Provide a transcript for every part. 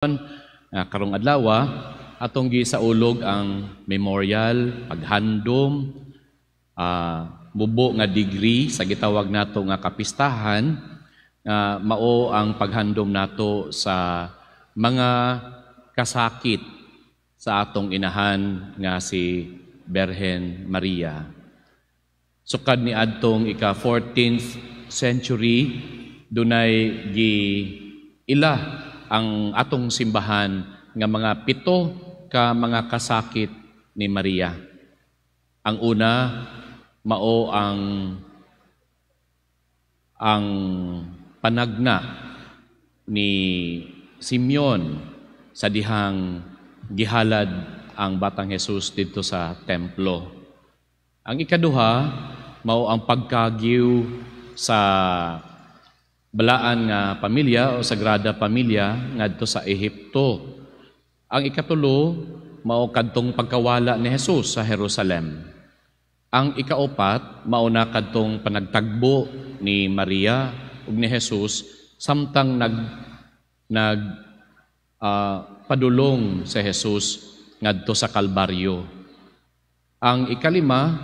Nga karong adlaw atong gisaulog ang memorial paghandom, mubo nga degree sa gitawag nato nga kapistahan, nga mao ang paghandom nato sa mga kasakit sa atong inahan nga si Berhen Maria. Sukad ni adtong ika 14th century, dunay gi ila ang atong simbahan nga mga pito ka mga kasakit ni Maria. Ang una mao ang panagna ni Simeon sa dihang gihalad ang batang Jesus didto sa templo. Ang ikaduha mao ang pagkagiw sa balaan nga pamilya o Sagrada Pamilya ngadto sa Ehipto. Ang ikatulo mao kadtong pagkawala ni Jesus sa Jerusalem. Ang ikaupat mao na kadtong panagtagbo ni Maria ug ni Jesus samtang nag nag padulong sa Jesus ngadto sa Kalbaryo. Ang ikalima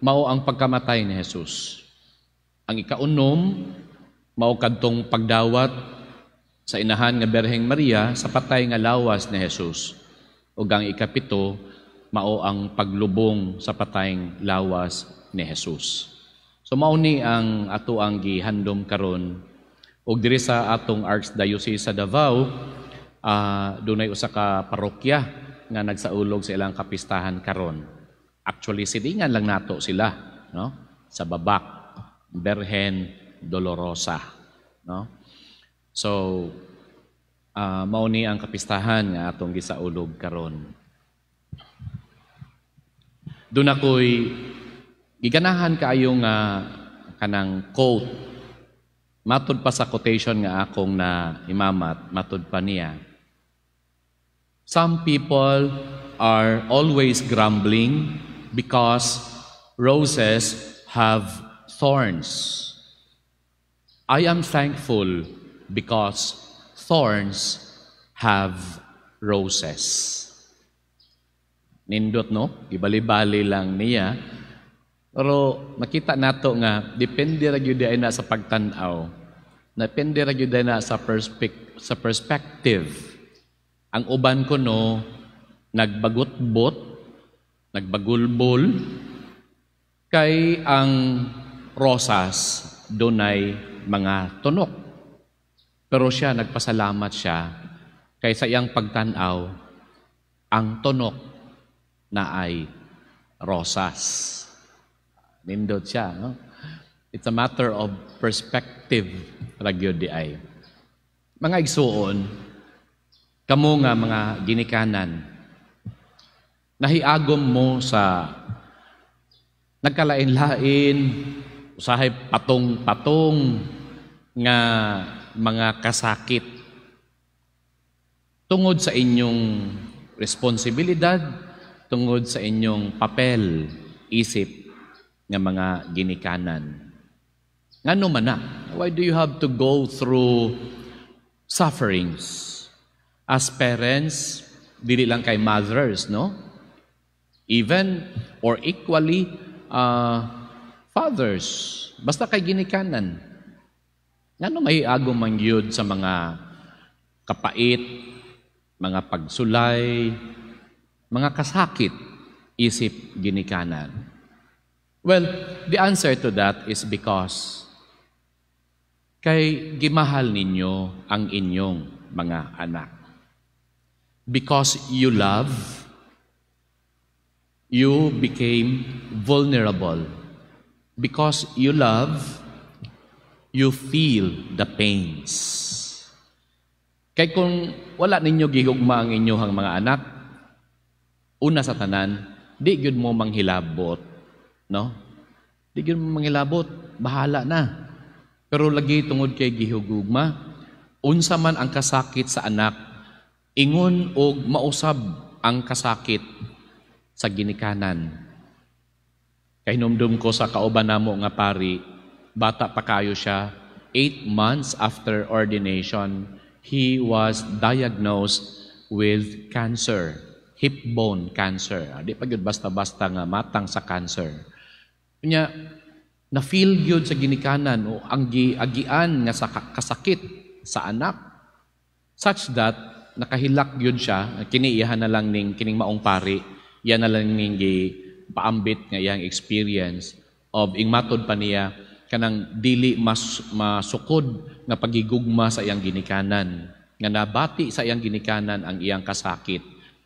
mao ang pagkamatay ni Jesus. Ang ikaunom mao kadtong pagdawat sa inahan nga Berheng Maria sa patay nga lawas ni Jesus. Ug ang ikapito mao ang paglubong sa patayng lawas ni Jesus. So mao ni ang ato ang gihandom karon. Ug diri sa atong Archdiocese sa Davao, dunay usa ka parokya nga nagsaulog sa ilang kapistahan karon. Actually, silingan lang nato sila, no? Sa Babak, Berhen Dolorosa, no? So mao ni ang kapistahan nga atong gisaulog karon. Doon ako'y giganahan kaayo nga kanang quote. Matud pa sa quotation nga akong na imamat, matud pa niya: "Some people are always grumbling because roses have thorns. I am thankful because thorns have roses." Nindot, no? Ibali-bali lang niya. Pero makita nato nga depende ra gyud na sa pagtan-aw. Depende ra gyud na sa perspective. Ang uban kuno nagbagutbot, nagbagulbol kay ang rosas dunay mga tunok. Pero siya, nagpasalamat siya kay sa iyang pagtan-aw, ang tunok na ay rosas. Nindot siya, no? It's a matter of perspective ra gyud di ay. Mga igsuon, kamo nga mga ginikanan, nahiagom mo sa nagkalain-lain, usahay patong-patong nga mga kasakit tungod sa inyong responsibilidad, tungod sa inyong papel isip nga mga ginikanan. Ngano man na? Why do you have to go through sufferings? As parents, dili lang kay mothers, no? Even or equally fathers, basta kay ginikanan. Ngano may agom man gyud sa mga kapait, mga pagsulay, mga kasakit isip ginikanan? Well, the answer to that is because kay gimahal ninyo ang inyong mga anak. Because you love, you became vulnerable. Because you love, you feel the pains. Kay kung wala ninyo gihugma ang inyong mga anak, una sa tanan, di gyud mo manghilabot, no? Di gyud mo manghilabot, bahala na. Pero lagi tungod kay gihugma, unsa man ang kasakit sa anak, ingon og mausab ang kasakit sa ginikanan. Kahinumdum ko sa kauban namo nga pari, bata pa kayo siya, 8 months after ordination, he he was diagnosed with cancer, hip bone cancer. Di pa gyud basta-basta nga matang sa cancer. Nya na feel gyud sa ginikanan o ang giagian nga sa kasakit sa anak such that nakahilak gyud siya. Kini iyahan na lang ning kining maong pari, iya na lang ning gi paambit nga iyang experience of ing matod pa niya kanang dili mas masukod nga pagigugma sa iyang ginikanan, nga nabati sa iyang ginikanan ang iyang kasakit,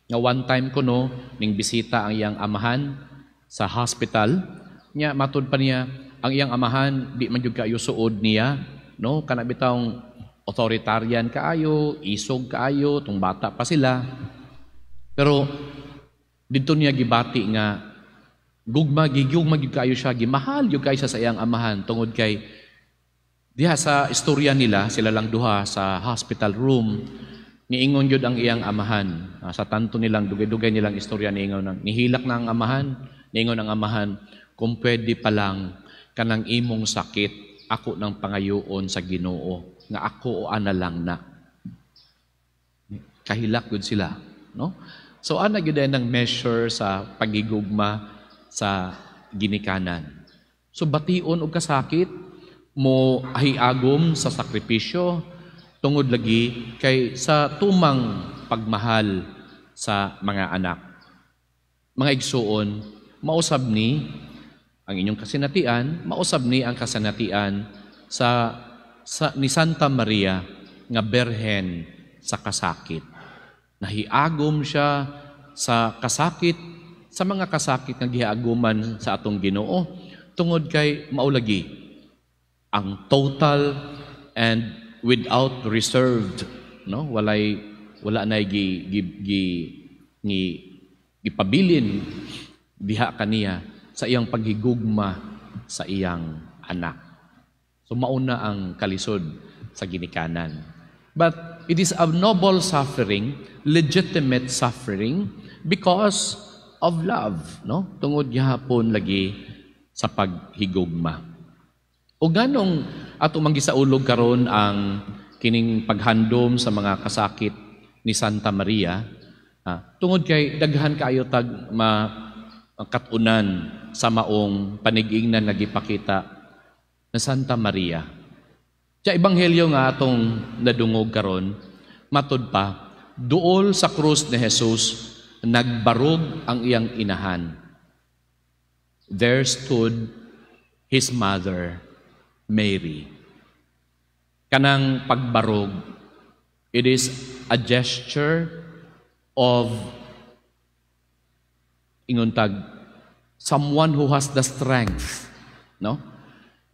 nga one time kuno ning bisita ang iyang amahan sa hospital niya. Matud pa niya, ang iyang amahan di man jud kaayo suod niya, no, kana bitawng authoritarian kaayo, isog kaayo tung bata pa sila. Pero didto niya gibati nga gugma, gigugma gyud kaayo siya, gimahal gyud kaayo siya sa iyang amahan, tungod kay diha sa istorya nila, sila lang duha sa hospital room, niingon gyud ang iyang amahan. Sa tanto nilang dugay-dugay nilang istorya, niingon ang nihilak na ang amahan, niingon ang amahan, "Kung pwede pa lang, kanang imong sakit ako nang pangayoon sa Ginoo nga ako o ana lang na." Kahilak gyud sila, no? So ana gyud ang measure sa pagigugma sa ginikanan. So bation og kasakit, mo ahiagom sa sakripisyo tungod lagi kay sa tumang pagmahal sa mga anak. Mga igsuon, mausab ni ang inyong kasinatian, mausab ni ang kasinatian sa ni Santa Maria nga berhen sa kasakit. Nahiagom siya sa kasakit, sa mga kasakit nga giaguman sa atong Ginoo, tungod kay mao lagi ang total and without reserved, no, walay wala nay gi gi, gi, gi gipabilin diha kaniya sa iyang paghigugma sa iyang anak. So mauna ang kalisod sa ginikanan. But it is a noble suffering, legitimate suffering because of love, no? Tungod gihapon lagi sa paghigugma. O ganong ato mang gisaulog karon ang kining paghandom sa mga kasakit ni Santa Maria, tungod kay daghan kaayo tag ma katunan sa maong panigingnan nga gipakita na Santa Maria. Sa ebanghelyo nga atong nadungog karon, matud pa, duol sa krus ni Jesus, nagbarog ang iyang inahan. There stood his mother, Mary. Kanang pagbarog, it is a gesture of ingon tag someone who has the strength, no?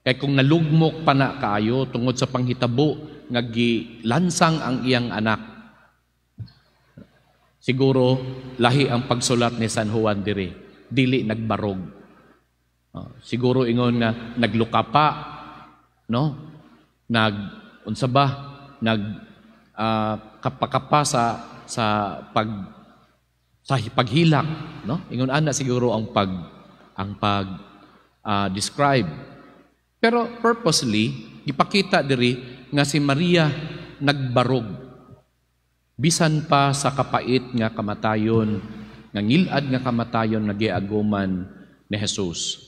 Kay kung nalugmok pa na kaayo tungod sa panghitabo nga gilansang ang iyang anak. Siguro lahi ang pagsulat ni San Juan diri, dili nagbarog. Siguro ingon nga naglukapa, no? Nag unsa ba? Nag kapakapa sa paghilak, no? Ingon ana siguro ang pag describe. Pero purposely ipakita diri nga si Maria nagbarog bisan pa sa kapait nga kamatayon, nga ngilad nga kamatayon nga giaguman ni Jesus.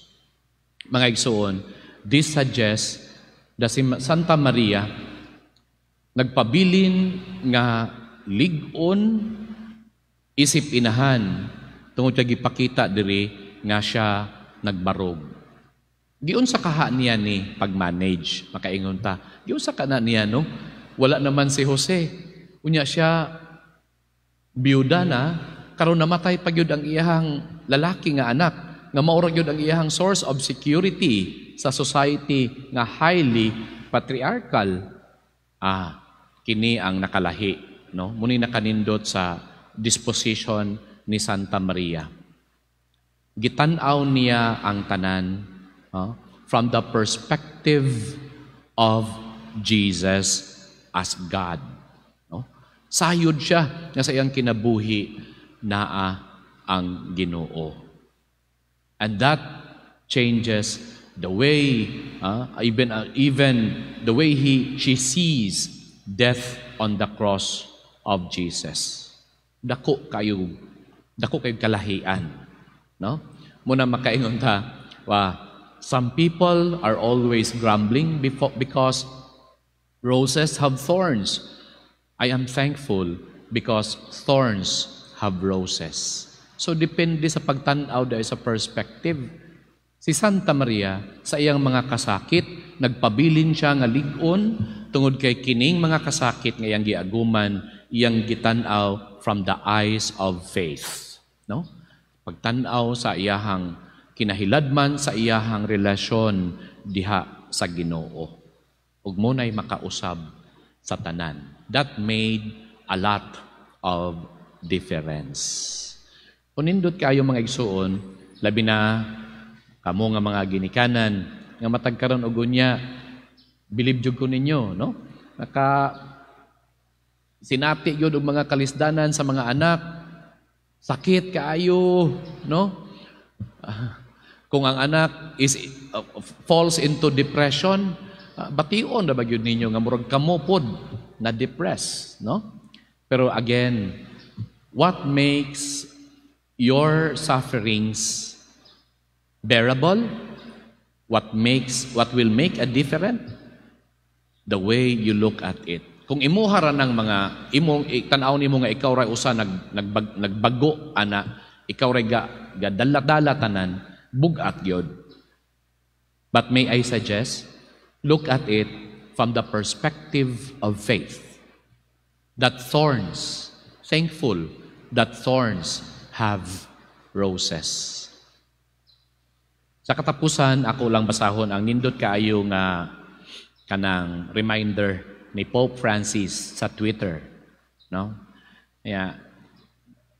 Mga igsuon, this suggests that si Santa Maria nagpabilin nga lig-on isip inahan tungod kay gipakita diri nga siya nagbarog. Giunsa kaha niya ni pag-manage, makaingon ta? Giunsa ka na niya, no? Wala naman si Jose. Unya siya biyuda na, karon namatay pa gyud ang iyahang lalaki nga anak nga mao ra gyud ang iyahang source of security sa society nga highly patriarchal. Kini ang nakalahi, no? Muni nakanindot sa disposition ni Santa Maria. Gitan-aw niya ang tanan, no, from the perspective of Jesus as God. No? Sayod siya nga sa iyang kinabuhi naa ang Ginoo. And that changes the way, even the way he she sees death on the cross of Jesus. Dako kayo kalahian, no? Mao na makaingon ta, wa, some people are always grumbling before, because roses have thorns. I am thankful because thorns have roses. So depende sa pagtan-aw dahil sa perspective. Si Santa Maria, sa iyang mga kasakit, nagpabilin siya nga lig-on tungod kay kining mga kasakit nga iyang giaguman, iyang gitan-aw from the eyes of faith. No? Pagtan-aw sa iyahang kinahiladman, sa iyahang relasyon diha sa Ginoo. Ug mao na'y makausab sa tanan. That made a lot of difference. Kung nindot kayo, mga igsuon, labi na kamo nga mga ginikanan nga matag karon og unya, bilib jud ko ninyo, no? Naka sinati gyud og mga kalisdanan sa mga anak, sakit kaayo, no? Kung ang anak is falls into depression, bation ra ba gyud ninyo nga murag kamo pod na depress, no? Pero again, what makes your sufferings bearable? What will make a difference? The way you look at it. Kung imuha ra ng mga imong tan-aw nimo nga ikaw ra usa nagbago ana, ikaw ra ga gadala-dala tanan, bug-at gyud. But may I suggest, look at it from the perspective of faith. That thorns, thankful that thorns have roses. Sa katapusan, ako lang basahon ang nindot kaayo nga kanang reminder ni Pope Francis sa Twitter, no? Kaya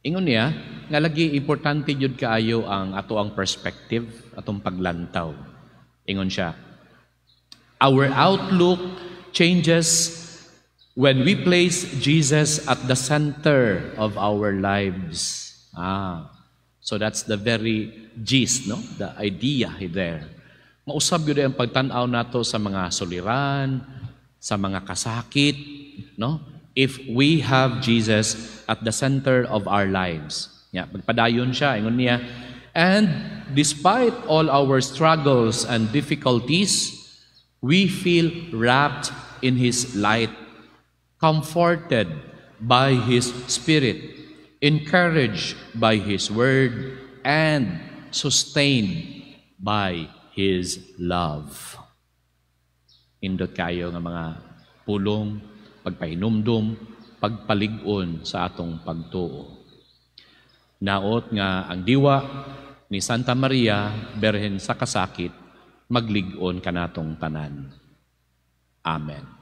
ingon niya nga lagi importante jud kaayo ang ato ang perspective, atong paglantaw. Ingon siya, "Our outlook changes when we place Jesus at the center of our lives." Ah, so that's the very gist, no? The idea there. Mausab gyud ang pagtan-aw nato sa mga suliran, sa mga kasakit, no? If we have Jesus at the center of our lives. Ya, pagpadayon siya, ingon niya, "And despite all our struggles and difficulties, we feel wrapped in His light, comforted by His Spirit, encouraged by His Word, and sustained by His love." Indot kayo nga mga pulong, pagpahinumdum, pagpalig-on sa atong pagtuo. Naot nga ang diwa ni Santa Maria, Berhen sa kasakit, maglig-on kanatong tanan. Amen.